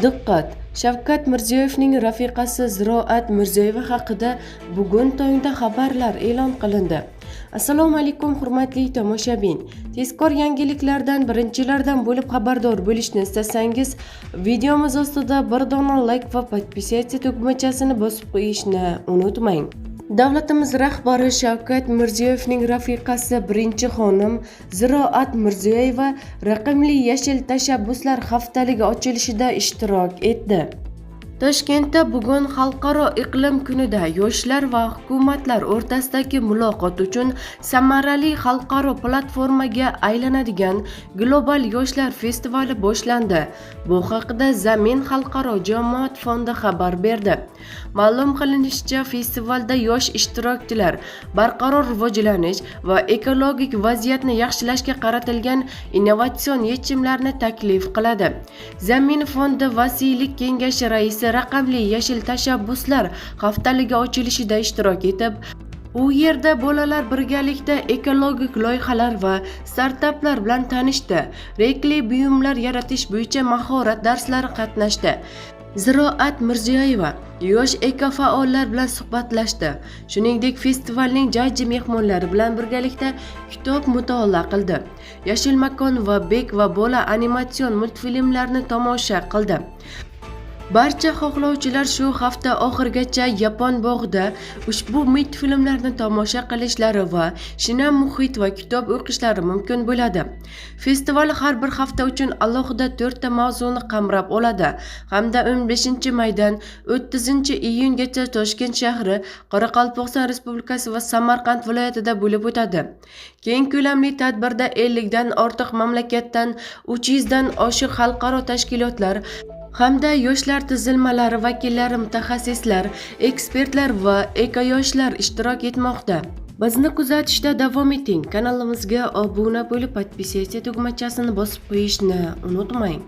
Diqqat! Shavkat Mirziyoyevning rafiqasi Ziroat Mirziyoyeva haqida bugun tongda xabarlar e'lon qilindi. Assalomu alaykum, hurmatli tomoshabin. Tezkor yangiliklardan birinchilardan bo'lib xabardor bo'lishni istasangiz, videomiz ostida bir dona like va подписаться tugmachasini bosib qo'yishni unutmang. Davlatimiz rahbari Shavkat Mirziyoyevning rafiqasi, birinchi xonim Ziroat Mirziyoyeva raqamli yashil tashabbuslar haftaligi ochilishida ishtirok etdi. Toshkentda bugun, Xalqaro iqlim kunida yoshlar va hukumatlar o'rtasidagi muloqot uchun samarali xalqaro platformaga aylanadigan Global yoshlar festivali boshlandi. Bu haqida Zamin xalqaro jamoat fondi xabar berdi. Ma'lum qilinishicha, festivalda yosh ishtirokchilar barqaror rivojlanish va ekologik vaziyatni yaxshilashga qaratilgan innovatsion yechimlarni taklif qiladi. Zamin fondi vasiylik kengashi raisi raqamli yashil tashabbuslar haftaligi ochilishida ishtirok etib, u yerda bolalar birgalikda ekologik loyihalar va startaplar bilan tanishdi, renkli buyumlar yaratish bo'yicha mahorat darslari qatnashdi. Ziroat Mirziyoyeva yosh ekofaollar bilan suhbatlashdi. Shuningdek, festivalning jajji mehmonlari bilan birgalikda kitob mutolaa qildi. Yashil makon va Bek va bola animatsion multfilmlarini tomosha qildi. Barcha xohlovchilar shu hafta oxirigacha Yapon bog'ida ushbu multfilmlarni tomosha qilishlari va shinam muhit va kitob o'qishlari mumkin bo'ladi. Festival har bir hafta uchun alohida to'rtta mavzuni qamrab oladi hamda 15 maydan 30 iyungacha Toshkent shahri, Qoraqalpog'iston Respublikasi va Samarqand viloyatida bo'lib o'tadi. Keng ko'lamli tadbirda 50 dan ortiq mamlakatdan 300 dan oshiq xalqaro tashkilotlar hamda yoshlar tuzilmalari vakillari, mutaxassislar, ekspertlar va ekoyoshlar ishtirok etmoqda. Bizni kuzatishda davom eting. Kanalimizga obuna bo'lib, подписаться tugmachasini bosib qo'yishni unutmang.